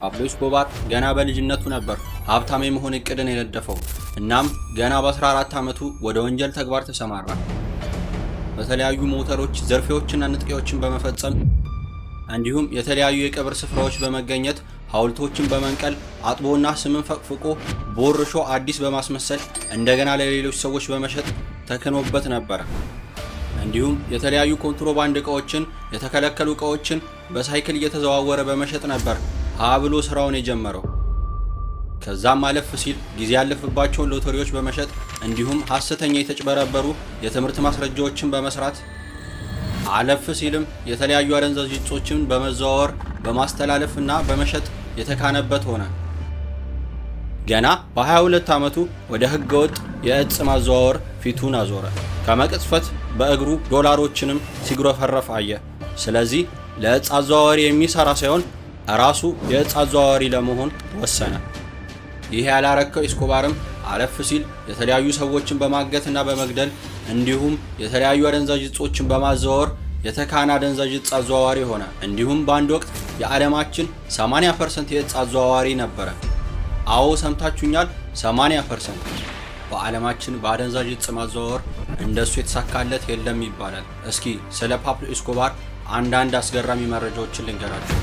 ፓብሎ ኤስኮባር ገና በልጅነቱ ነበር ሀብታም የመሆን እቅድን የነደፈው። እናም ገና በ14 ዓመቱ ወደ ወንጀል ተግባር ተሰማራ። በተለያዩ ሞተሮች ዝርፊያዎችና ንጥቂያዎችን በመፈጸም እንዲሁም የተለያዩ የቀብር ስፍራዎች በመገኘት ሐውልቶችን በመንቀል፣ አጥቦና ስምን ፈቅፍቆ ቦርሾ አዲስ በማስመሰል እንደገና ለሌሎች ሰዎች በመሸጥ ተክኖበት ነበረ። እንዲሁም የተለያዩ ኮንትሮባንድ ዕቃዎችን፣ የተከለከሉ ዕቃዎችን በሳይክል እየተዘዋወረ በመሸጥ ነበር ሀ ብሎ ስራውን የጀመረው። ከዛም አለፍ ሲል ጊዜ ያለፈባቸውን ሎተሪዎች በመሸጥ፣ እንዲሁም ሐሰተኛ የተጭበረበሩ የትምህርት ማስረጃዎችን በመስራት፣ አለፍ ሲልም የተለያዩ አደንዛዥ እጾችን በመዘዋወር፣ በማስተላለፍ እና በመሸጥ የተካነበት ሆነ። ገና በ22 ዓመቱ ወደ ህገወጥ የእጽ ማዘዋወር ፊቱን አዞረ። ከመቅጽበት በእግሩ ዶላሮችንም ሲጉረፈረፍ አየ። ስለዚህ ለእጽ አዘዋዋሪ የሚሰራ ሳይሆን ራሱ የእጽ አዘዋዋሪ ለመሆን ወሰነ። ይህ ያላረከው ኤስኮባርም አለፍ ሲል የተለያዩ ሰዎችን በማገትና በመግደል እንዲሁም የተለያዩ አደንዛዥ እጾችን በማዘዋወር የተካነ አደንዛዥ እጽ አዘዋዋሪ ሆነ። እንዲሁም በአንድ ወቅት የዓለማችን 80% የእጽ አዘዋዋሪ ነበረ። አዎ፣ ሰምታችሁኛል፣ 80%። በዓለማችን በአደንዛዥ እጽ ማዘዋወር እንደሱ የተሳካለት የለም ይባላል። እስኪ ስለ ፓብሎ ኤስኮባር አንዳንድ አስገራሚ መረጃዎችን ልንገራችሁ።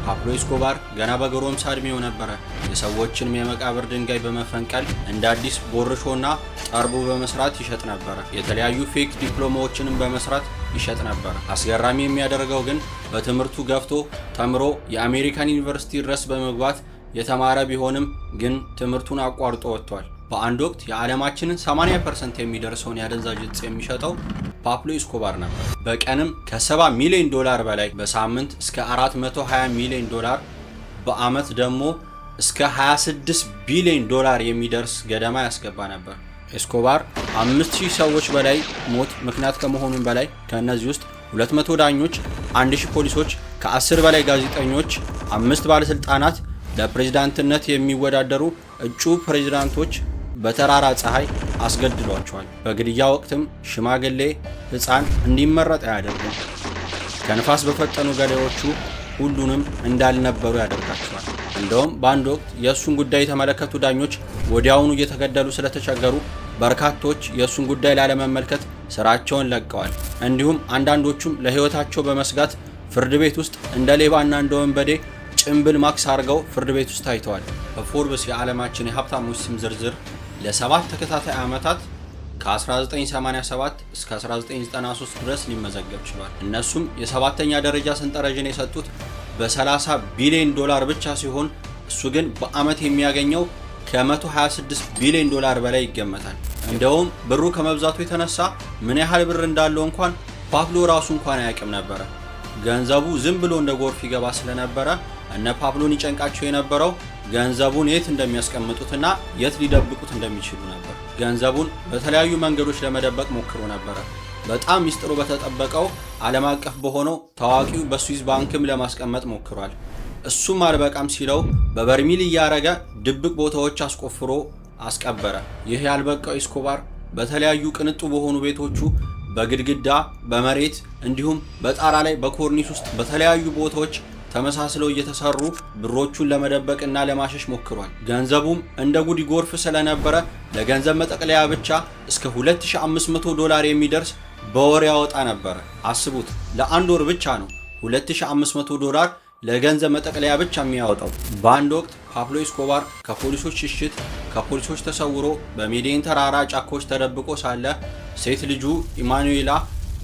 ፓብሎ ኤስኮባር ገና በጎረምሳ ዕድሜው ነበረ የሰዎችን የመቃብር ድንጋይ በመፈንቀል እንደ አዲስ ቦርሾና ጠርቦ በመስራት ይሸጥ ነበረ። የተለያዩ fake ዲፕሎማዎችንም በመስራት ይሸጥ ነበረ። አስገራሚ የሚያደርገው ግን በትምህርቱ ገፍቶ ተምሮ የአሜሪካን ዩኒቨርሲቲ ድረስ በመግባት የተማረ ቢሆንም ግን ትምህርቱን አቋርጦ ወጥቷል። በአንድ ወቅት የዓለማችንን 80% የሚደርሰውን የአደንዛዥ እጽ የሚሸጠው ፓብሎ ኤስኮባር ነበር። በቀንም ከ70 ሚሊዮን ዶላር በላይ፣ በሳምንት እስከ 420 ሚሊዮን ዶላር፣ በአመት ደግሞ እስከ 26 ቢሊዮን ዶላር የሚደርስ ገደማ ያስገባ ነበር። ኤስኮባር 5000 ሰዎች በላይ ሞት ምክንያት ከመሆኑም በላይ ከእነዚህ ውስጥ 200 ዳኞች፣ 1000 ፖሊሶች፣ ከ10 በላይ ጋዜጠኞች፣ አምስት ባለስልጣናት፣ ለፕሬዝዳንትነት የሚወዳደሩ እጩ ፕሬዝዳንቶች በጠራራ ፀሐይ አስገድሏቸዋል። በግድያ ወቅትም ሽማግሌ፣ ሕፃን እንዲመረጥ አያደርግም። ከንፋስ በፈጠኑ ገዳዮቹ ሁሉንም እንዳልነበሩ ያደርጋቸዋል። እንደውም በአንድ ወቅት የእሱን ጉዳይ የተመለከቱ ዳኞች ወዲያውኑ እየተገደሉ ስለተቸገሩ በርካቶች የእሱን ጉዳይ ላለመመልከት ስራቸውን ለቀዋል። እንዲሁም አንዳንዶቹም ለሕይወታቸው በመስጋት ፍርድ ቤት ውስጥ እንደ ሌባና እንደ ወንበዴ ጭንብል ማክስ አድርገው ፍርድ ቤት ውስጥ ታይተዋል። በፎርብስ የዓለማችን የሀብታሞች ስም ዝርዝር ለ7 ተከታታይ ዓመታት ከ1987 እስከ 1993 ድረስ ሊመዘገብ ችሏል። እነሱም የሰባተኛ ደረጃ ሰንጠረዥን የሰጡት በ30 ቢሊዮን ዶላር ብቻ ሲሆን እሱ ግን በዓመት የሚያገኘው ከ126 ቢሊዮን ዶላር በላይ ይገመታል። እንደውም ብሩ ከመብዛቱ የተነሳ ምን ያህል ብር እንዳለው እንኳን ፓብሎ ራሱ እንኳን አያውቅም ነበረ። ገንዘቡ ዝም ብሎ እንደ ጎርፍ ይገባ ስለነበረ እነ ፓብሎን ይጨንቃቸው የነበረው ገንዘቡን የት እንደሚያስቀምጡትና የት ሊደብቁት እንደሚችሉ ነበር። ገንዘቡን በተለያዩ መንገዶች ለመደበቅ ሞክሮ ነበረ። በጣም ሚስጥሩ በተጠበቀው ዓለም አቀፍ በሆነው ታዋቂው በስዊዝ ባንክም ለማስቀመጥ ሞክሯል። እሱም አልበቃም ሲለው በበርሚል እያረገ ድብቅ ቦታዎች አስቆፍሮ አስቀበረ። ይህ ያልበቃው ኤስኮባር በተለያዩ ቅንጡ በሆኑ ቤቶቹ በግድግዳ፣ በመሬት እንዲሁም በጣራ ላይ፣ በኮርኒስ ውስጥ በተለያዩ ቦታዎች ተመሳስለው እየተሰሩ ብሮቹን ለመደበቅና ለማሸሽ ሞክሯል። ገንዘቡም እንደ ጉድ ጎርፍ ስለነበረ ለገንዘብ መጠቅለያ ብቻ እስከ 2500 ዶላር የሚደርስ በወር ያወጣ ነበረ። አስቡት፣ ለአንድ ወር ብቻ ነው 2500 ዶላር ለገንዘብ መጠቅለያ ብቻ የሚያወጣው። በአንድ ወቅት ፓብሎ ኤስኮባር ከፖሊሶች ሽሽት፣ ከፖሊሶች ተሰውሮ በሜዴን ተራራ ጫካዎች ተደብቆ ሳለ ሴት ልጁ ኢማኑኤላ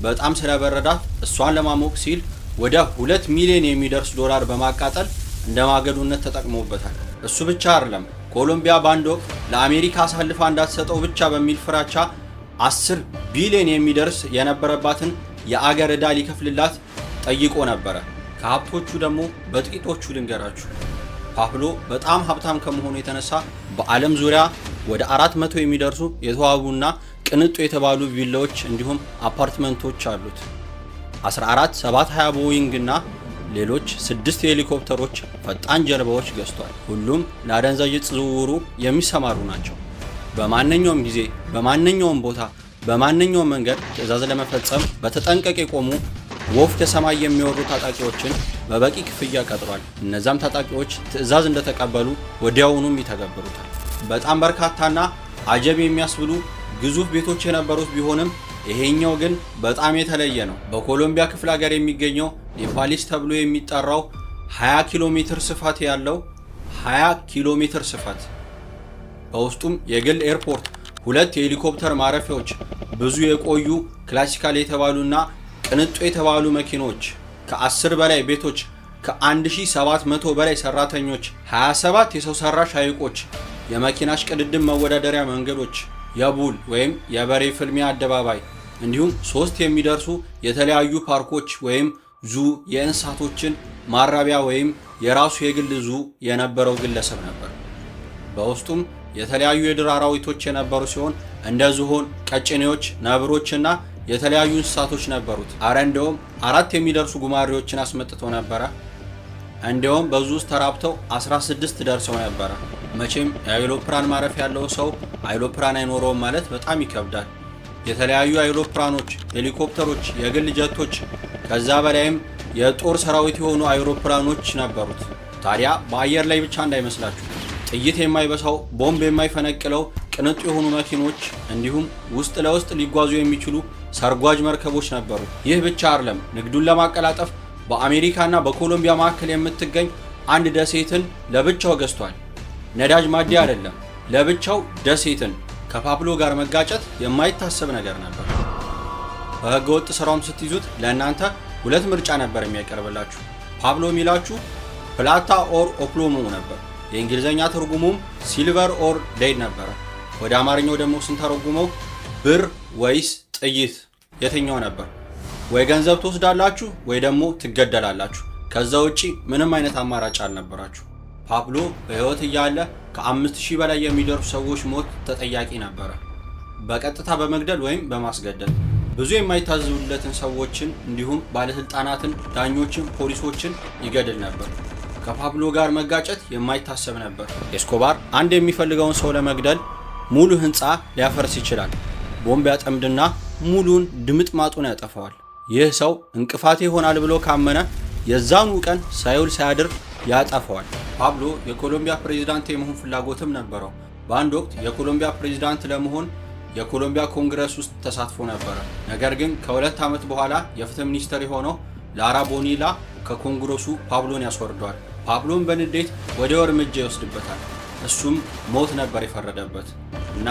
በጣም ስለበረዳት እሷን ለማሞቅ ሲል ወደ 2 ሚሊዮን የሚደርስ ዶላር በማቃጠል እንደ ማገዶነት ተጠቅሞበታል። እሱ ብቻ አይደለም። ኮሎምቢያ በአንድ ወቅት ለአሜሪካ አሳልፋ እንዳትሰጠው ብቻ በሚል ፍራቻ 10 ቢሊዮን የሚደርስ የነበረባትን የአገር ዕዳ ሊከፍልላት ጠይቆ ነበረ። ከሀብቶቹ ደግሞ በጥቂቶቹ ልንገራችሁ። ፓብሎ በጣም ሀብታም ከመሆኑ የተነሳ በዓለም ዙሪያ ወደ 400 የሚደርሱ የተዋቡና ቅንጡ የተባሉ ቪላዎች እንዲሁም አፓርትመንቶች አሉት። 14 720 ቦይንግ እና ሌሎች ስድስት ሄሊኮፕተሮች፣ ፈጣን ጀልባዎች ገዝቷል። ሁሉም ለአደንዛዥ እጽ ዝውውሩ የሚሰማሩ ናቸው። በማንኛውም ጊዜ፣ በማንኛውም ቦታ፣ በማንኛውም መንገድ ትዕዛዝ ለመፈጸም በተጠንቀቅ የቆሙ ወፍ ከሰማይ የሚወሩ ታጣቂዎችን በበቂ ክፍያ ቀጥሯል። እነዛም ታጣቂዎች ትዕዛዝ እንደተቀበሉ ወዲያውኑም ይተገብሩታል። በጣም በርካታና አጀብ የሚያስብሉ ግዙፍ ቤቶች የነበሩት ቢሆንም ይሄኛው ግን በጣም የተለየ ነው። በኮሎምቢያ ክፍለ ሀገር የሚገኘው ኔፓሊስ ተብሎ የሚጠራው 20 ኪሎ ሜትር ስፋት ያለው፣ 20 ኪሎ ሜትር ስፋት፣ በውስጡም የግል ኤርፖርት፣ ሁለት የሄሊኮፕተር ማረፊያዎች፣ ብዙ የቆዩ classical የተባሉና ቅንጡ የተባሉ መኪኖች፣ ከ10 በላይ ቤቶች፣ ከ1700 በላይ ሰራተኞች፣ 27 የሰው ሰራሽ ሐይቆች፣ የመኪና እሽቅድድም መወዳደሪያ መንገዶች፣ የ bull ወይም የበሬ ፍልሚያ አደባባይ እንዲሁም ሶስት የሚደርሱ የተለያዩ ፓርኮች ወይም zoo፣ የእንስሳቶችን ማራቢያ ወይም የራሱ የግል zoo የነበረው ግለሰብ ነበር። በውስጡም የተለያዩ የዱር አራዊቶች የነበሩ ሲሆን እንደ ዝሆን፣ ቀጭኔዎች፣ ነብሮችና የተለያዩ እንስሳቶች ነበሩት። አረ እንደውም አራት የሚደርሱ ጉማሬዎችን አስመጥቶ ነበረ። እንዲያውም በ zoo ውስጥ ተራብተው 16 ደርሰው ነበረ። መቼም የአይሮፕላን ማረፊያ ያለው ሰው አይሮፕላን አይኖረውም ማለት በጣም ይከብዳል። የተለያዩ አይሮፕላኖች፣ ሄሊኮፕተሮች፣ የግል ጀቶች፣ ከዛ በላይም የጦር ሰራዊት የሆኑ አይሮፕላኖች ነበሩት። ታዲያ በአየር ላይ ብቻ እንዳይመስላችሁ፣ ጥይት የማይበሳው፣ ቦምብ የማይፈነቅለው ቅንጡ የሆኑ መኪኖች እንዲሁም ውስጥ ለውስጥ ሊጓዙ የሚችሉ ሰርጓጅ መርከቦች ነበሩ። ይህ ብቻ አይደለም። ንግዱን ለማቀላጠፍ በአሜሪካና በኮሎምቢያ መካከል የምትገኝ አንድ ደሴትን ለብቻው ገዝቷል። ነዳጅ ማደያ አይደለም፣ ለብቻው ደሴትን። ከፓብሎ ጋር መጋጨት የማይታሰብ ነገር ነበር። በህገ ወጥ ስራውም ስትይዙት ለእናንተ ሁለት ምርጫ ነበር የሚያቀርብላችሁ። ፓብሎ የሚላችሁ plata or o plomo ነበር። የእንግሊዝኛ ትርጉሙም silver or dead ነበረ። ወደ አማርኛው ደግሞ ስንተረጉመው ብር ወይስ ጥይት የትኛው ነበር? ወይ ገንዘብ ትወስዳላችሁ ወይ ደግሞ ትገደላላችሁ። ከዛ ውጪ ምንም አይነት አማራጭ አልነበራችሁ። ፓብሎ በሕይወት እያለ ከ5000 በላይ የሚደርሱ ሰዎች ሞት ተጠያቂ ነበረ። በቀጥታ በመግደል ወይም በማስገደል ብዙ የማይታዘዙለትን ሰዎችን እንዲሁም ባለስልጣናትን፣ ዳኞችን፣ ፖሊሶችን ይገድል ነበር። ከፓብሎ ጋር መጋጨት የማይታሰብ ነበር። ኤስኮባር አንድ የሚፈልገውን ሰው ለመግደል ሙሉ ህንፃ ሊያፈርስ ይችላል። ቦምብ ያጠምድና ሙሉን ድምጥማጡን ያጠፋዋል። ይህ ሰው እንቅፋት ይሆናል ብሎ ካመነ የዛኑ ቀን ሳይውል ሳያድር ያጠፋዋል። ፓብሎ የኮሎምቢያ ፕሬዚዳንት የመሆን ፍላጎትም ነበረው። በአንድ ወቅት የኮሎምቢያ ፕሬዚዳንት ለመሆን የኮሎምቢያ ኮንግረስ ውስጥ ተሳትፎ ነበረ። ነገር ግን ከ2 ዓመት በኋላ የፍትህ ሚኒስትር የሆነው ላራ ቦኒላ ከኮንግረሱ ፓብሎን ያስወርደዋል። ፓብሎን በንዴት ወዲያው እርምጃ ይወስድበታል። እሱም ሞት ነበር የፈረደበት እና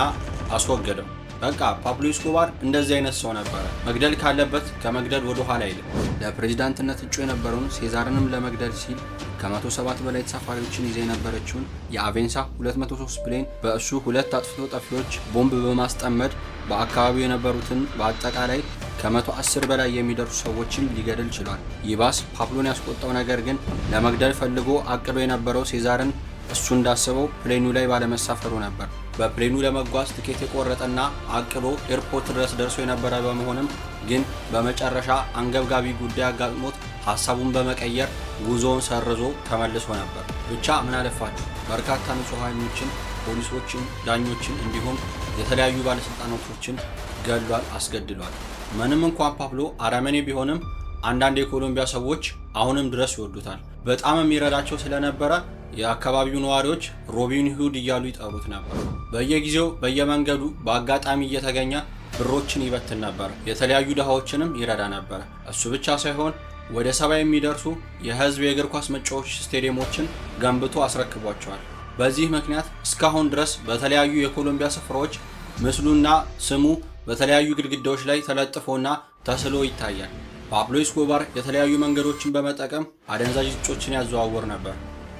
አስወገደው። በቃ ፓብሎ ኤስኮባር እንደዚህ አይነት ሰው ነበረ። መግደል ካለበት ከመግደል ወደ ኋላ አይልም። ለፕሬዚዳንትነት እጩ የነበረውን ሴዛርንም ለመግደል ሲል ከ107 በላይ ተሳፋሪዎችን ይዛ የነበረችውን የአቬንሳ 203 plane በእሱ ሁለት አጥፍቶ ጠፊዎች ቦምብ በማስጠመድ በአካባቢው የነበሩትን በአጠቃላይ ከ110 በላይ የሚደርሱ ሰዎችን ሊገድል ችሏል። ይባስ ፓብሎን ያስቆጣው ነገር ግን ለመግደል ፈልጎ አቅዶ የነበረው ሴዛርን እሱ እንዳሰበው plane ኑ ላይ ባለመሳፈሩ ነበር። በ plane ኑ ለመጓዝ ትኬት የቆረጠና አቅዶ ኤርፖርት ድረስ ደርሶ የነበረ በመሆንም ግን በመጨረሻ አንገብጋቢ ጉዳይ አጋጥሞት ሀሳቡን በመቀየር ጉዞውን ሰርዞ ተመልሶ ነበር። ብቻ ምን አለፋችሁ በርካታ ንጹሐኖችን፣ ፖሊሶችን፣ ዳኞችን እንዲሁም የተለያዩ ባለስልጣናቶችን ገድሏል፣ አስገድሏል። ምንም እንኳን ፓብሎ አረመኔ ቢሆንም አንዳንድ የኮሎምቢያ ሰዎች አሁንም ድረስ ይወዱታል። በጣም የሚረዳቸው ስለነበረ የአካባቢው ነዋሪዎች ሮቢን ሁድ እያሉ ይጠሩት ነበር። በየጊዜው በየመንገዱ በአጋጣሚ እየተገኘ ብሮችን ይበትን ነበር። የተለያዩ ድሃዎችንም ይረዳ ነበር። እሱ ብቻ ሳይሆን ወደ 70 የሚደርሱ የህዝብ የእግር ኳስ መጫወቻ ስቴዲየሞችን ገንብቶ አስረክቧቸዋል። በዚህ ምክንያት እስካሁን ድረስ በተለያዩ የኮሎምቢያ ስፍራዎች ምስሉና ስሙ በተለያዩ ግድግዳዎች ላይ ተለጥፎና ተስሎ ይታያል። ፓብሎ ኤስኮባር የተለያዩ መንገዶችን በመጠቀም አደንዛዥ እጾችን ያዘዋውር ነበር።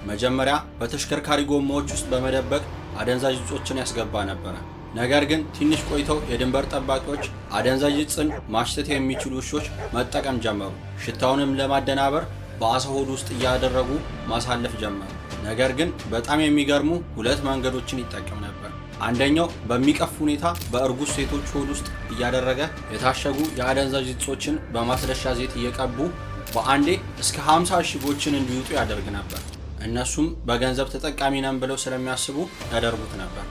መጀመሪያ በተሽከርካሪ ጎማዎች ውስጥ በመደበቅ አደንዛዥ እጾችን ያስገባ ነበረ። ነገር ግን ትንሽ ቆይተው የድንበር ጠባቂዎች አደንዛዥ እጽን ማሽተት የሚችሉ ውሾች መጠቀም ጀመሩ። ሽታውንም ለማደናበር በአሳ ሆድ ውስጥ እያደረጉ ማሳለፍ ጀመሩ። ነገር ግን በጣም የሚገርሙ ሁለት መንገዶችን ይጠቀም ነበር። አንደኛው በሚቀፍ ሁኔታ በእርጉዝ ሴቶች ሆድ ውስጥ እያደረገ የታሸጉ የአደንዛዥ እጾችን በማስለሻ ዘይት እየቀቡ በአንዴ እስከ 50 እሽጎችን እንዲውጡ ያደርግ ነበር። እነሱም በገንዘብ ተጠቃሚ ነን ብለው ስለሚያስቡ ያደርጉት ነበር።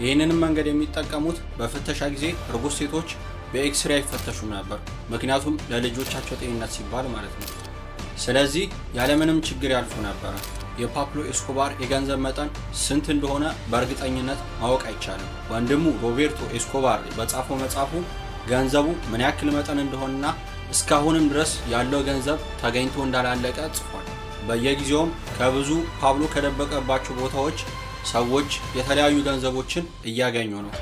ይህንንም መንገድ የሚጠቀሙት በፍተሻ ጊዜ እርጉዝ ሴቶች በኤክስሬ አይፈተሹም ነበር። ምክንያቱም ለልጆቻቸው ጤንነት ሲባል ማለት ነው። ስለዚህ ያለምንም ችግር ያልፉ ነበረ። የፓብሎ ኤስኮባር የገንዘብ መጠን ስንት እንደሆነ በእርግጠኝነት ማወቅ አይቻልም። ወንድሙ ሮቤርቶ ኤስኮባር በጻፈው መጽሐፉ ገንዘቡ ምን ያክል መጠን እንደሆነና እስካሁንም ድረስ ያለው ገንዘብ ተገኝቶ እንዳላለቀ ጽፏል። በየጊዜውም ከብዙ ፓብሎ ከደበቀባቸው ቦታዎች ሰዎች የተለያዩ ገንዘቦችን እያገኙ ነው።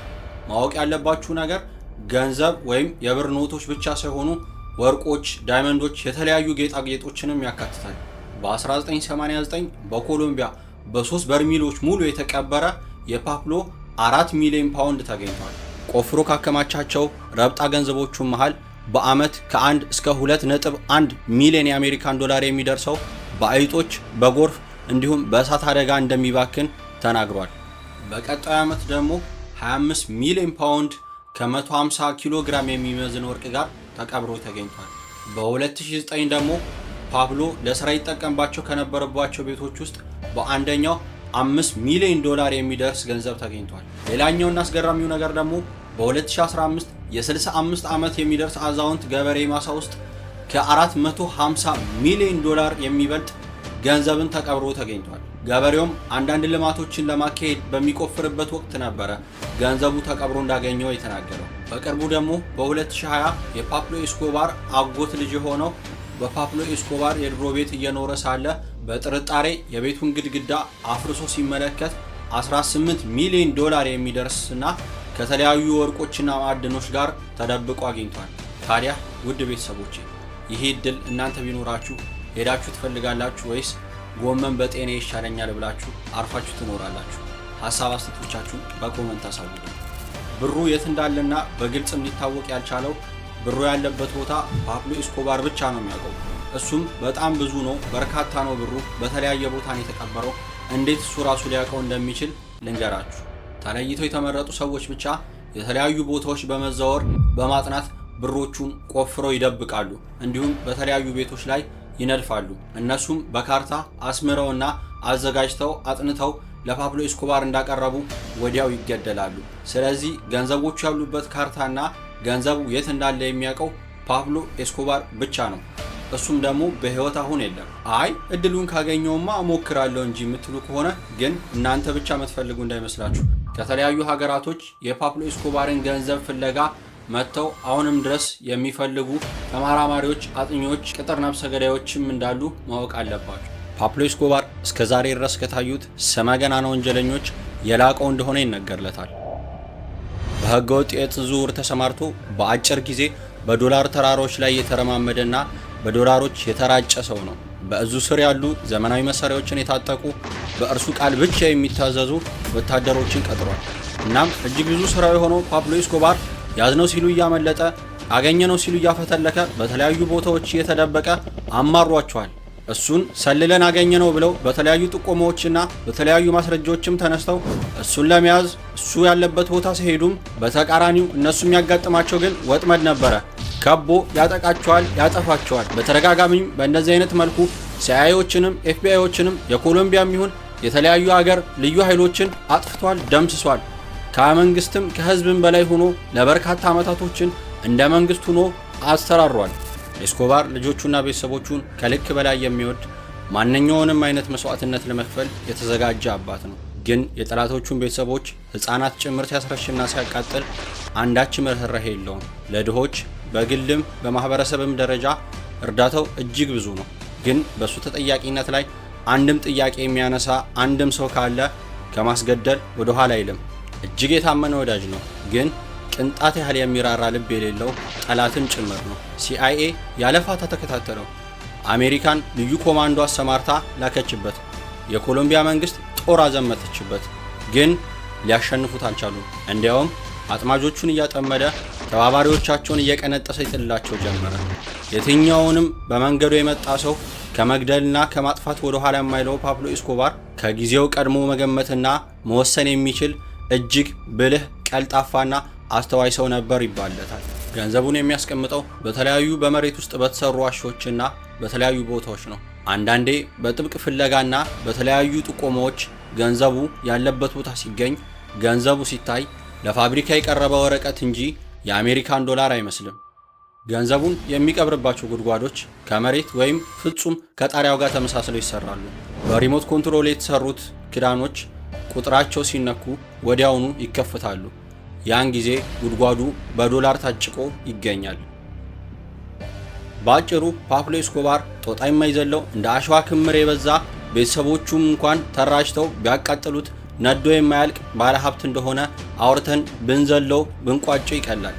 ማወቅ ያለባችሁ ነገር ገንዘብ ወይም የብር ኖቶች ብቻ ሳይሆኑ ወርቆች፣ diamond ኦች፣ የተለያዩ ጌጣጌጦችንም ያካትታል። በ1989 በኮሎምቢያ በ3 በርሜሎች ሙሉ የተቀበረ የፓብሎ 4 ሚሊዮን ፓውንድ ተገኝቷል። ቆፍሮ ካከማቻቸው ረብጣ ገንዘቦቹ መሃል በአመት ከ1 እስከ 2.1 ሚሊዮን የአሜሪካን ዶላር የሚደርሰው በአይጦች፣ በጎርፍ እንዲሁም በእሳት አደጋ እንደሚባክን ተናግሯል። በቀጣዩ ዓመት ደግሞ 25 ሚሊዮን ፓውንድ ከ150 ኪሎ ግራም የሚመዝን ወርቅ ጋር ተቀብሮ ተገኝቷል። በ2009 ደግሞ ፓብሎ ለስራ ይጠቀምባቸው ከነበረባቸው ቤቶች ውስጥ በአንደኛው 5 ሚሊዮን ዶላር የሚደርስ ገንዘብ ተገኝቷል። ሌላኛውና አስገራሚው ነገር ደግሞ በ2015 የ65 ዓመት የሚደርስ አዛውንት ገበሬ ማሳ ውስጥ ከ450 ሚሊዮን ዶላር የሚበልጥ ገንዘብን ተቀብሮ ተገኝቷል። ገበሬውም አንዳንድ ልማቶችን ለማካሄድ በሚቆፍርበት ወቅት ነበረ ገንዘቡ ተቀብሮ እንዳገኘው የተናገረው። በቅርቡ ደግሞ በ2020 የፓብሎ ኤስኮባር አጎት ልጅ የሆነው በፓብሎ ኤስኮባር የድሮ ቤት እየኖረ ሳለ በጥርጣሬ የቤቱን ግድግዳ አፍርሶ ሲመለከት 18 ሚሊዮን ዶላር የሚደርስና ከተለያዩ ወርቆችና ማዕድኖች ጋር ተደብቆ አግኝቷል። ታዲያ ውድ ቤተሰቦቼ፣ ይሄ እድል እናንተ ቢኖራችሁ ሄዳችሁ ትፈልጋላችሁ ወይስ ጎመን በጤና ይሻለኛል ብላችሁ አርፋችሁ ትኖራላችሁ? ሀሳብ አስተያየቶቻችሁን በ comment አሳውቁ። ብሩ የት እንዳለና በግልጽም ሊታወቅ ያልቻለው ብሩ ያለበት ቦታ ፓብሎ ኤስኮባር ብቻ ነው የሚያውቀው። እሱም በጣም ብዙ ነው፣ በርካታ ነው ብሩ፣ በተለያየ ቦታ ነው የተቀበረው። እንዴት እሱ ራሱ ሊያውቀው እንደሚችል ልንገራችሁ። ተለይተው የተመረጡ ሰዎች ብቻ የተለያዩ ቦታዎች በመዛወር በማጥናት ብሮቹን ቆፍረው ይደብቃሉ። እንዲሁም በተለያዩ ቤቶች ላይ ይነድፋሉ። እነሱም በካርታ አስምረውና አዘጋጅተው አጥንተው ለፓብሎ ኤስኮባር እንዳቀረቡ ወዲያው ይገደላሉ። ስለዚህ ገንዘቦቹ ያሉበት ካርታና ገንዘቡ የት እንዳለ የሚያውቀው ፓብሎ ኤስኮባር ብቻ ነው። እሱም ደግሞ በህይወት አሁን የለም። አይ እድሉን ካገኘውማ እሞክራለሁ እንጂ የምትሉ ከሆነ ግን እናንተ ብቻ የምትፈልጉ እንዳይመስላችሁ። ከተለያዩ ሀገራቶች የፓብሎ ኤስኮባርን ገንዘብ ፍለጋ መጥተው አሁንም ድረስ የሚፈልጉ ተመራማሪዎች፣ አጥኚዎች፣ ቅጥር ነፍሰ ገዳዮችም እንዳሉ ማወቅ አለባቸው። ፓብሎ ኤስኮባር እስከ ዛሬ ድረስ ከታዩት ስመ ገናና ወንጀለኞች የላቀው እንደሆነ ይነገርለታል። በህገወጥ የእጽ ዝውውር ተሰማርቶ በአጭር ጊዜ በዶላር ተራሮች ላይ የተረማመደና በዶላሮች የተራጨ ሰው ነው። በእዙ ስር ያሉ ዘመናዊ መሳሪያዎችን የታጠቁ፣ በእርሱ ቃል ብቻ የሚታዘዙ ወታደሮችን ቀጥሯል። እናም እጅግ ብዙ ስራው የሆነው ፓብሎ ኤስኮባር ያዝነው ሲሉ እያመለጠ፣ አገኘነው ሲሉ እያፈተለከ፣ በተለያዩ ቦታዎች እየተደበቀ አማሯቸዋል። እሱን ሰልለን አገኘነው ብለው በተለያዩ ጥቆማዎችና በተለያዩ ማስረጃዎችም ተነስተው እሱን ለመያዝ እሱ ያለበት ቦታ ሲሄዱም በተቃራኒው እነሱ የሚያጋጥማቸው ግን ወጥመድ ነበረ። ከቦ ያጠቃቸዋል፣ ያጠፋቸዋል። በተደጋጋሚም በእንደዚህ አይነት መልኩ ሲአይኤዎችንም ኤፍቢአይዎችንም የኮሎምቢያም ይሁን የተለያዩ አገር ልዩ ኃይሎችን አጥፍቷል፣ ደምስሷል። ከመንግስትም ከህዝብም በላይ ሆኖ ለበርካታ ዓመታቶችን እንደ መንግስት ሆኖ አሰራሯል። ኤስኮባር ልጆቹና ቤተሰቦቹን ከልክ በላይ የሚወድ፣ ማንኛውንም አይነት መስዋዕትነት ለመክፈል የተዘጋጀ አባት ነው። ግን የጠላቶቹን ቤተሰቦች፣ ህፃናት ጭምር ሲያስረሽና ሲያቃጥል አንዳችም ርኅራኄ የለውም። ለድሆች በግልም በማህበረሰብም ደረጃ እርዳታው እጅግ ብዙ ነው። ግን በእሱ ተጠያቂነት ላይ አንድም ጥያቄ የሚያነሳ አንድም ሰው ካለ ከማስገደል ወደ ኋላ አይልም። እጅግ የታመነ ወዳጅ ነው፣ ግን ቅንጣት ያህል የሚራራ ልብ የሌለው ጠላትም ጭምር ነው። ሲአይኤ ያለ ፋታ ተከታተለው። አሜሪካን ልዩ ኮማንዶ አሰማርታ ላከችበት። የኮሎምቢያ መንግስት ጦር አዘመተችበት። ግን ሊያሸንፉት አልቻሉም። እንዲያውም አጥማጆቹን እያጠመደ ተባባሪዎቻቸውን እየቀነጠሰ ይጥልላቸው ጀመረ። የትኛውንም በመንገዱ የመጣ ሰው ከመግደልና ከማጥፋት ወደ ኋላ የማይለው ፓብሎ ኤስኮባር ከጊዜው ቀድሞ መገመትና መወሰን የሚችል እጅግ ብልህ፣ ቀልጣፋና አስተዋይ ሰው ነበር ይባልለታል። ገንዘቡን የሚያስቀምጠው በተለያዩ በመሬት ውስጥ በተሰሩ ዋሾችና በተለያዩ ቦታዎች ነው። አንዳንዴ በጥብቅ ፍለጋና በተለያዩ ጥቆማዎች ገንዘቡ ያለበት ቦታ ሲገኝ፣ ገንዘቡ ሲታይ ለፋብሪካ የቀረበ ወረቀት እንጂ የአሜሪካን ዶላር አይመስልም። ገንዘቡን የሚቀብርባቸው ጉድጓዶች ከመሬት ወይም ፍጹም ከጣሪያው ጋር ተመሳስለው ይሰራሉ። በ remote control የተሰሩት ክዳኖች ቁጥራቸው ሲነኩ ወዲያውኑ ይከፈታሉ። ያን ጊዜ ጉድጓዱ በዶላር ታጭቆ ይገኛል። በአጭሩ ፓብሎ ኤስኮባር ጦጣ የማይዘለው፣ እንደ አሸዋ ክምር የበዛ፣ ቤተሰቦቹም እንኳን ተራጭተው ቢያቃጥሉት ነዶ የማያልቅ ባለሀብት እንደሆነ አውርተን ብንዘለው ብንቋጨው ይቀላል።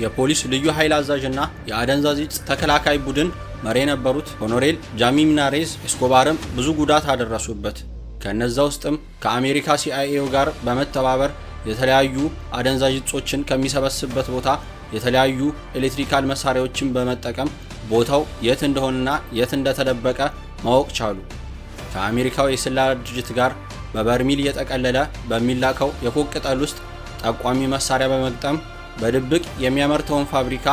የፖሊስ ልዩ ኃይል አዛዥና የአደንዛዥ እጽ ተከላካይ ቡድን መሪ የነበሩት ኮሎኔል ጃሚ ሚናሬዝ ኤስኮባርም ብዙ ጉዳት አደረሱበት። ከነዛ ውስጥም ከአሜሪካ ሲአይኤው ጋር በመተባበር የተለያዩ አደንዛዥ እጾችን ከሚሰበስብበት ቦታ የተለያዩ electrical መሳሪያዎችን በመጠቀም ቦታው የት እንደሆነና የት እንደተደበቀ ማወቅ ቻሉ። ከአሜሪካው የስለላ ድርጅት ጋር በበርሚል እየጠቀለለ በሚላከው የኮክ ቅጠል ውስጥ ጠቋሚ መሳሪያ በመግጠም በድብቅ የሚያመርተውን ፋብሪካ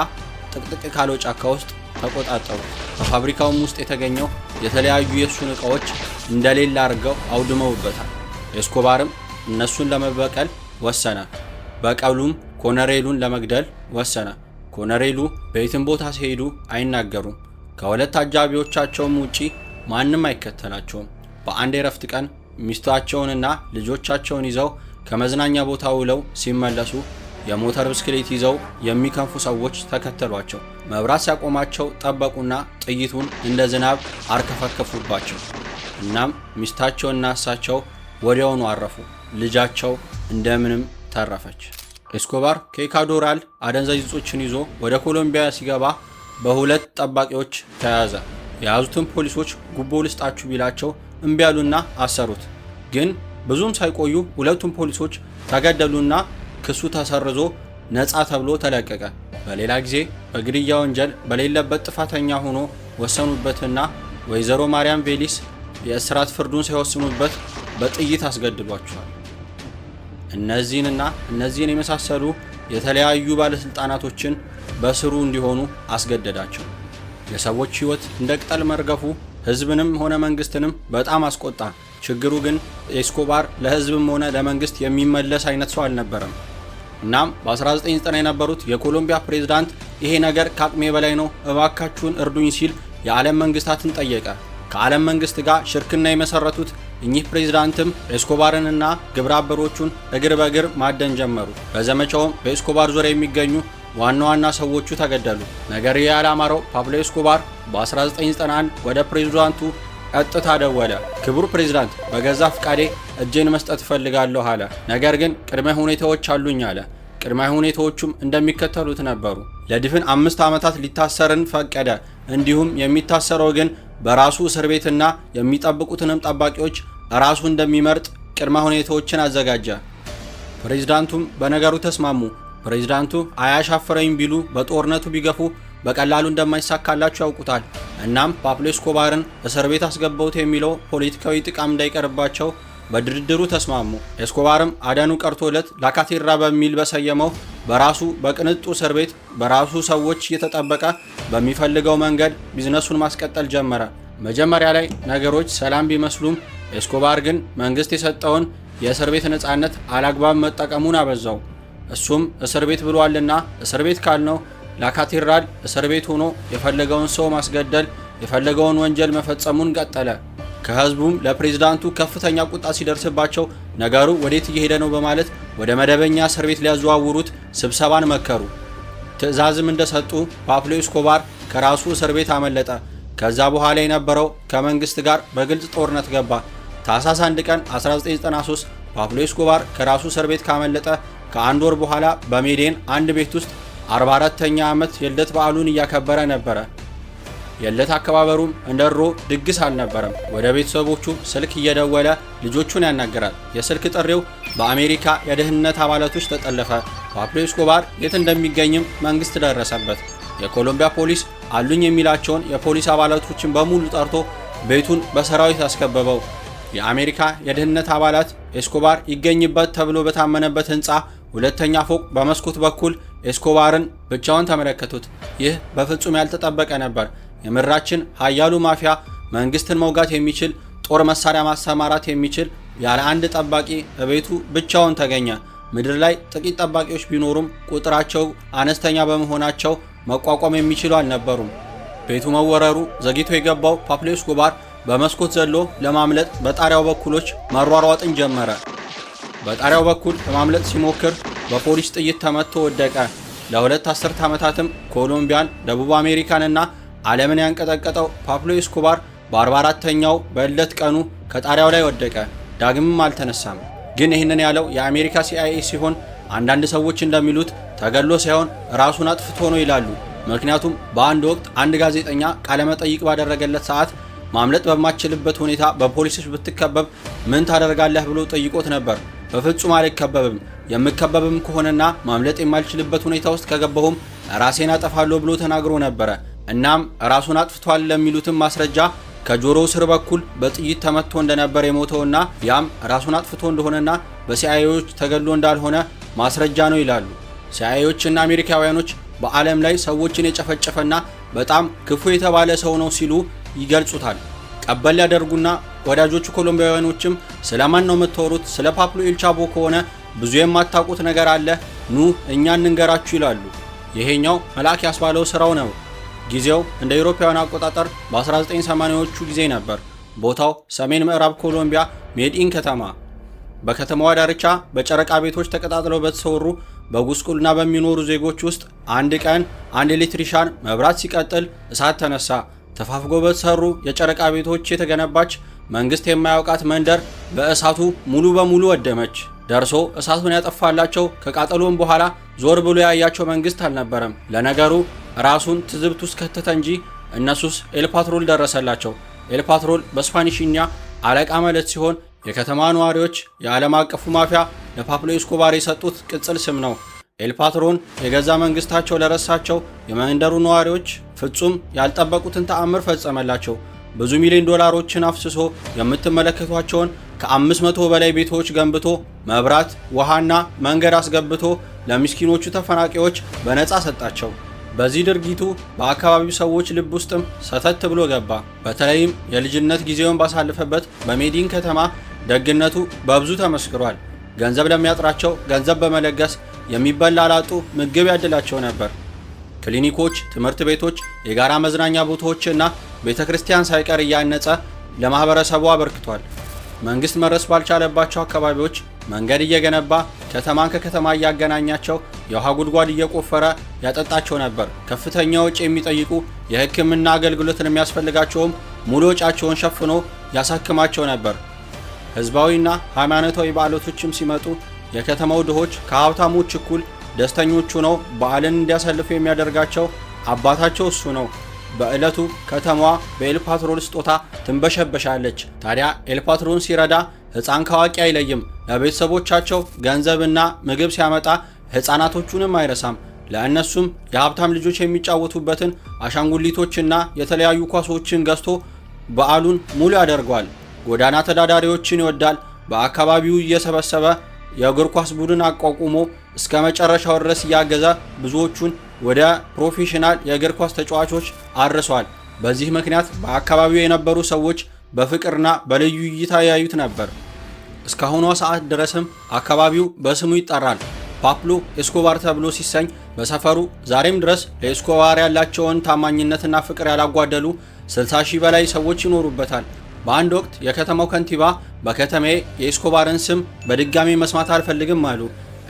ጥቅጥቅ ካለው ጫካ ውስጥ ተቆጣጠሩት። በፋብሪካውም ውስጥ የተገኘው የተለያዩ የእሱን ዕቃዎች እንደሌለ አድርገው አውድመውበታል። ኤስኮባርም እነሱን ለመበቀል ወሰነ። በቀሉም ኮነሬሉን ለመግደል ወሰነ። ኮነሬሉ በየትም ቦታ ሲሄዱ አይናገሩም። ከሁለት አጃቢዎቻቸውም ውጪ ማንም አይከተላቸውም። በአንድ የረፍት ቀን ሚስታቸውንና ልጆቻቸውን ይዘው ከመዝናኛ ቦታ ውለው ሲመለሱ የሞተር ብስክሌት ይዘው የሚከንፉ ሰዎች ተከተሏቸው። መብራት ሲያቆማቸው ጠበቁና ጥይቱን እንደ ዝናብ አርከፈከፉባቸው። እናም ሚስታቸውና እሳቸው ወዲያውኑ አረፉ። ልጃቸው እንደምንም ተረፈች። ኤስኮባር ከኢኳዶራል አደንዛዥ እጾችን ይዞ ወደ ኮሎምቢያ ሲገባ በሁለት ጠባቂዎች ተያዘ። የያዙትን ፖሊሶች ጉቦ ልስጣችሁ ቢላቸው እምቢ አሉና አሰሩት። ግን ብዙም ሳይቆዩ ሁለቱም ፖሊሶች ተገደሉና ክሱ ተሰርዞ ነፃ ተብሎ ተለቀቀ። በሌላ ጊዜ በግድያ ወንጀል በሌለበት ጥፋተኛ ሆኖ ወሰኑበትና ወይዘሮ ማርያም ቬሊስ የእስራት ፍርዱን ሳይወስኑበት በጥይት አስገድሏቸዋል። እነዚህንና እነዚህን የመሳሰሉ የተለያዩ ባለስልጣናቶችን በስሩ እንዲሆኑ አስገደዳቸው። የሰዎች ሕይወት እንደ ቅጠል መርገፉ ሕዝብንም ሆነ መንግስትንም በጣም አስቆጣ። ችግሩ ግን ኤስኮባር ለሕዝብም ሆነ ለመንግስት የሚመለስ አይነት ሰው አልነበረም። እናም በ1990 የነበሩት የኮሎምቢያ ፕሬዝዳንት ይሄ ነገር ከአቅሜ በላይ ነው፣ እባካችሁን እርዱኝ ሲል የዓለም መንግስታትን ጠየቀ። ከዓለም መንግስት ጋር ሽርክና የመሰረቱት እኚህ ፕሬዝዳንትም ኤስኮባርንና ግብረ አበሮቹን እግር በእግር ማደን ጀመሩ። በዘመቻውም በኤስኮባር ዙሪያ የሚገኙ ዋና ዋና ሰዎቹ ተገደሉ። ነገር ያላማረው ፓብሎ ኤስኮባር በ1991 ወደ ፕሬዝዳንቱ ቀጥታ ደወለ። ክቡር ፕሬዝዳንት፣ በገዛ ፍቃዴ እጄን መስጠት እፈልጋለሁ አለ። ነገር ግን ቅድመ ሁኔታዎች አሉኝ አለ። ቅድመ ሁኔታዎቹም እንደሚከተሉት ነበሩ። ለድፍን 5 ዓመታት ሊታሰርን ፈቀደ። እንዲሁም የሚታሰረው ግን በራሱ እስር ቤትና የሚጠብቁትንም ጠባቂዎች ራሱ እንደሚመርጥ ቅድመ ሁኔታዎችን አዘጋጀ። ፕሬዝዳንቱም በነገሩ ተስማሙ። ፕሬዝዳንቱ አያሻፍረኝ ቢሉ በጦርነቱ ቢገፉ በቀላሉ እንደማይሳካላቸው ያውቁታል። እናም ፓብሎ ኤስኮባርን እስር ቤት አስገባውት የሚለው ፖለቲካዊ ጥቃም እንዳይቀርባቸው በድርድሩ ተስማሙ። ኤስኮባርም አደኑ ቀርቶለት ላካቴራ በሚል በሰየመው በራሱ በቅንጡ እስር ቤት በራሱ ሰዎች እየተጠበቀ በሚፈልገው መንገድ ቢዝነሱን ማስቀጠል ጀመረ። መጀመሪያ ላይ ነገሮች ሰላም ቢመስሉም ኤስኮባር ግን መንግስት የሰጠውን የእስር ቤት ነፃነት አላግባብ መጠቀሙን አበዛው። እሱም እስር ቤት ብሏልና እስር ቤት ካልነው ላካቴራል እስር ቤት ሆኖ የፈለገውን ሰው ማስገደል፣ የፈለገውን ወንጀል መፈጸሙን ቀጠለ። ከህዝቡም ለፕሬዝዳንቱ ከፍተኛ ቁጣ ሲደርስባቸው ነገሩ ወዴት እየሄደ ነው በማለት ወደ መደበኛ እስር ቤት ሊያዘዋውሩት ስብሰባን መከሩ። ትዕዛዝም እንደሰጡ ፓብሎ ኤስኮባር ከራሱ እስር ቤት አመለጠ። ከዛ በኋላ የነበረው ከመንግስት ጋር በግልጽ ጦርነት ገባ። ታህሳስ 1 ቀን 1993 ፓብሎ ኤስኮባር ከራሱ እስር ቤት ካመለጠ ከአንድ ወር በኋላ በሜዴን አንድ ቤት ውስጥ 44ኛ ዓመት የልደት በዓሉን እያከበረ ነበረ። የልደት አከባበሩም እንደ ድሮ ድግስ አልነበረም። ወደ ቤተሰቦቹ ስልክ እየደወለ ልጆቹን ያናገራል። የስልክ ጥሪው በአሜሪካ የደህንነት አባላቶች ተጠለፈ። ፓብሎ ኤስኮባር የት እንደሚገኝም መንግስት ደረሰበት። የኮሎምቢያ ፖሊስ አሉኝ የሚላቸውን የፖሊስ አባላቶችን በሙሉ ጠርቶ ቤቱን በሰራዊት አስከበበው። የአሜሪካ የደህንነት አባላት ኤስኮባር ይገኝበት ተብሎ በታመነበት ህንፃ ሁለተኛ ፎቅ በመስኮት በኩል ኤስኮባርን ብቻውን ተመለከቱት። ይህ በፍጹም ያልተጠበቀ ነበር። የምድራችን ኃያሉ ማፊያ መንግስትን መውጋት የሚችል፣ ጦር መሳሪያ ማሰማራት የሚችል ያለ አንድ ጠባቂ እቤቱ ብቻውን ተገኘ። ምድር ላይ ጥቂት ጠባቂዎች ቢኖሩም ቁጥራቸው አነስተኛ በመሆናቸው መቋቋም የሚችሉ አልነበሩም። ቤቱ መወረሩ ዘግይቶ የገባው ፓብሎ ኤስኮባር በመስኮት ዘሎ ለማምለጥ በጣሪያው በኩሎች መሯሯጥን ጀመረ። በጣሪያው በኩል ለማምለጥ ሲሞክር በፖሊስ ጥይት ተመትቶ ወደቀ። ለ2 አስርት ዓመታትም ኮሎምቢያን፣ ደቡብ አሜሪካንና ዓለምን ያንቀጠቀጠው ፓብሎ ኤስኮባር በ44ተኛው በልደት ቀኑ ከጣሪያው ላይ ወደቀ። ዳግምም አልተነሳም። ግን ይህንን ያለው የአሜሪካ ሲአይኤ ሲሆን አንዳንድ ሰዎች እንደሚሉት ተገሎ ሳይሆን ራሱን አጥፍቶ ነው ይላሉ። ምክንያቱም በአንድ ወቅት አንድ ጋዜጠኛ ቃለመጠይቅ ባደረገለት ሰዓት ማምለጥ በማትችልበት ሁኔታ በፖሊሶች ብትከበብ ምን ታደርጋለህ ብሎ ጠይቆት ነበር። በፍጹም አልከበብም፣ የምከበብም ከሆነና ማምለጥ የማልችልበት ሁኔታ ውስጥ ከገባሁም ራሴን አጠፋለሁ ብሎ ተናግሮ ነበረ። እናም ራሱን አጥፍቷል ለሚሉትም ማስረጃ ከጆሮው ስር በኩል በጥይት ተመቶ እንደነበር የሞተውና ያም ራሱን አጥፍቶ እንደሆነና በሲአይኤዎች ተገድሎ እንዳልሆነ ማስረጃ ነው ይላሉ። ሲአይኤዎችና አሜሪካውያኖች በዓለም ላይ ሰዎችን የጨፈጨፈና በጣም ክፉ የተባለ ሰው ነው ሲሉ ይገልጹታል። ቀበል ያደርጉና ወዳጆቹ ኮሎምቢያውያኖችም ስለማን ነው የምታወሩት? ስለ ፓብሎ ኤልቻቦ ከሆነ ብዙ የማታውቁት ነገር አለ፣ ኑ እኛ እንንገራችሁ ይላሉ። ይሄኛው መልአክ ያስባለው ስራው ነው። ጊዜው እንደ አውሮፓውያን አቆጣጠር በ1980ዎቹ ጊዜ ነበር። ቦታው ሰሜን ምዕራብ ኮሎምቢያ ሜዲን ከተማ። በከተማዋ ዳርቻ በጨረቃ ቤቶች ተቀጣጥለው በተሰወሩ በጉስቁልና በሚኖሩ ዜጎች ውስጥ አንድ ቀን አንድ electrician መብራት ሲቀጥል እሳት ተነሳ። ተፋፍጎ በተሰሩ የጨረቃ ቤቶች የተገነባች መንግስት የማያውቃት መንደር በእሳቱ ሙሉ በሙሉ ወደመች። ደርሶ እሳቱን ያጠፋላቸው ከቃጠሎም በኋላ ዞር ብሎ ያያቸው መንግስት አልነበረም። ለነገሩ ራሱን ትዝብት ውስጥ ከተተ እንጂ እነሱስ ኤልፓትሮል ደረሰላቸው። ኤልፓትሮል በስፓኒሽኛ አለቃ ማለት ሲሆን የከተማ ነዋሪዎች የዓለም አቀፉ ማፊያ ለፓብሎ ኤስኮባር የሰጡት ቅጽል ስም ነው። ኤልፓትሮን የገዛ መንግስታቸው ለረሳቸው የመንደሩ ነዋሪዎች ፍጹም ያልጠበቁትን ተአምር ፈጸመላቸው። ብዙ ሚሊዮን ዶላሮችን አፍስሶ የምትመለከቷቸውን ከ500 በላይ ቤቶች ገንብቶ መብራት፣ ውሃና መንገድ አስገብቶ ለምስኪኖቹ ተፈናቃዮች በነፃ ሰጣቸው። በዚህ ድርጊቱ በአካባቢው ሰዎች ልብ ውስጥም ሰተት ብሎ ገባ። በተለይም የልጅነት ጊዜውን ባሳለፈበት በሜዲን ከተማ ደግነቱ በብዙ ተመስክሯል። ገንዘብ ለሚያጥራቸው ገንዘብ በመለገስ የሚበላ ላጡ ምግብ ያድላቸው ነበር። ክሊኒኮች፣ ትምህርት ቤቶች፣ የጋራ መዝናኛ ቦታዎችና ቤተ ክርስቲያን ሳይቀር እያነጸ ለማህበረሰቡ አበርክቷል። መንግስት መድረስ ባልቻለባቸው አካባቢዎች መንገድ እየገነባ ከተማን ከከተማ እያገናኛቸው የውሃ ጉድጓድ እየቆፈረ ያጠጣቸው ነበር። ከፍተኛ ወጪ የሚጠይቁ የሕክምና አገልግሎትን የሚያስፈልጋቸውም ሙሉ ወጪያቸውን ሸፍኖ ያሳክማቸው ነበር። ህዝባዊና ሃይማኖታዊ በዓላቶችም ሲመጡ የከተማው ድሆች ከሀብታሞች እኩል ደስተኞች ሆነው በዓልን እንዲያሳልፉ የሚያደርጋቸው አባታቸው እሱ ነው። በዕለቱ ከተማዋ በኤልፓትሮን ስጦታ ትንበሸበሻለች። ታዲያ ኤልፓትሮን ሲረዳ ሕፃን ከአዋቂ አይለይም። ለቤተሰቦቻቸው ገንዘብና ምግብ ሲያመጣ ሕፃናቶቹንም አይረሳም። ለእነሱም የሀብታም ልጆች የሚጫወቱበትን አሻንጉሊቶችና የተለያዩ ኳሶችን ገዝቶ በዓሉን ሙሉ ያደርገዋል። ጎዳና ተዳዳሪዎችን ይወዳል። በአካባቢው እየሰበሰበ የእግር ኳስ ቡድን አቋቁሞ እስከ መጨረሻው ድረስ እያገዘ ብዙዎቹን ወደ professional የእግር ኳስ ተጫዋቾች አድርሷል። በዚህ ምክንያት በአካባቢው የነበሩ ሰዎች በፍቅርና በልዩ እይታ ያዩት ነበር። እስካሁኗ ሰዓት ድረስም አካባቢው በስሙ ይጠራል። ፓብሎ ኤስኮባር ተብሎ ሲሰኝ በሰፈሩ ዛሬም ድረስ ለኤስኮባር ያላቸውን ታማኝነትና ፍቅር ያላጓደሉ 60 ሺህ በላይ ሰዎች ይኖሩበታል። በአንድ ወቅት የከተማው ከንቲባ በከተማዬ የኤስኮባርን ስም በድጋሚ መስማት አልፈልግም አሉ።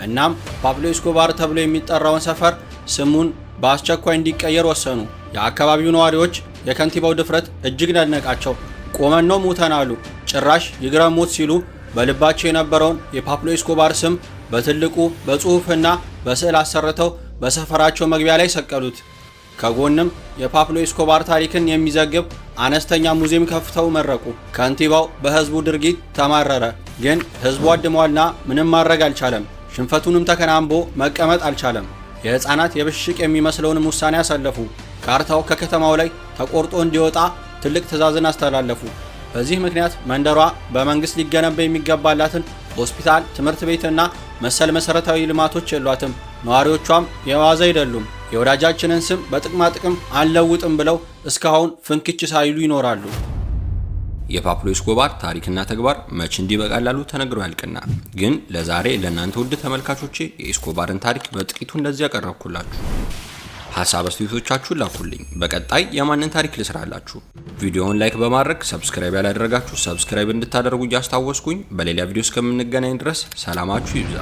እናም ፓብሎ ኤስኮባር ተብሎ የሚጠራውን ሰፈር ስሙን በአስቸኳይ እንዲቀየር ወሰኑ። የአካባቢው ነዋሪዎች የከንቲባው ድፍረት እጅግ ደነቃቸው። ቆመን ነው ሞተን አሉ። ጭራሽ ይግረሞት ሲሉ በልባቸው የነበረውን የፓብሎ ኤስኮባር ስም በትልቁ በጽሑፍና በስዕል አሰርተው በሰፈራቸው መግቢያ ላይ ሰቀሉት። ከጎንም የፓብሎ ኤስኮባር ታሪክን የሚዘግብ አነስተኛ ሙዚየም ከፍተው መረቁ። ከንቲባው በህዝቡ ድርጊት ተማረረ። ግን ህዝቡ አድሟልና ምንም ማድረግ አልቻለም። ሽንፈቱንም ተከናንቦ መቀመጥ አልቻለም። የህፃናት የብሽቅ የሚመስለውንም ውሳኔ አሳለፉ። ካርታው ከከተማው ላይ ተቆርጦ እንዲወጣ ትልቅ ትዕዛዝን አስተላለፉ። በዚህ ምክንያት መንደሯ በመንግስት ሊገነባ የሚገባላትን ሆስፒታል፣ ትምህርት ቤትና መሰል መሰረታዊ ልማቶች የሏትም። ነዋሪዎቿም የዋዛ አይደሉም። የወዳጃችንን ስም በጥቅማ ጥቅም አንለውጥም ብለው እስካሁን ፍንክች ሳይሉ ይኖራሉ። የፓብሎ ኤስኮባር ታሪክና ተግባር መች እንዲህ በቀላሉ ተነግሮ ያልቅና፣ ግን ለዛሬ ለእናንተ ውድ ተመልካቾቼ የኤስኮባርን ታሪክ በጥቂቱ እንደዚህ ያቀረብኩላችሁ። ሀሳብ አስተያየቶቻችሁን ላኩልኝ። በቀጣይ የማንን ታሪክ ልስራላችሁ? ቪዲዮውን like በማድረግ subscribe ያላደረጋችሁ subscribe እንድታደርጉ እያስታወስኩኝ በሌላ ቪዲዮ እስከምንገናኝ ድረስ ሰላማችሁ ይብዛ።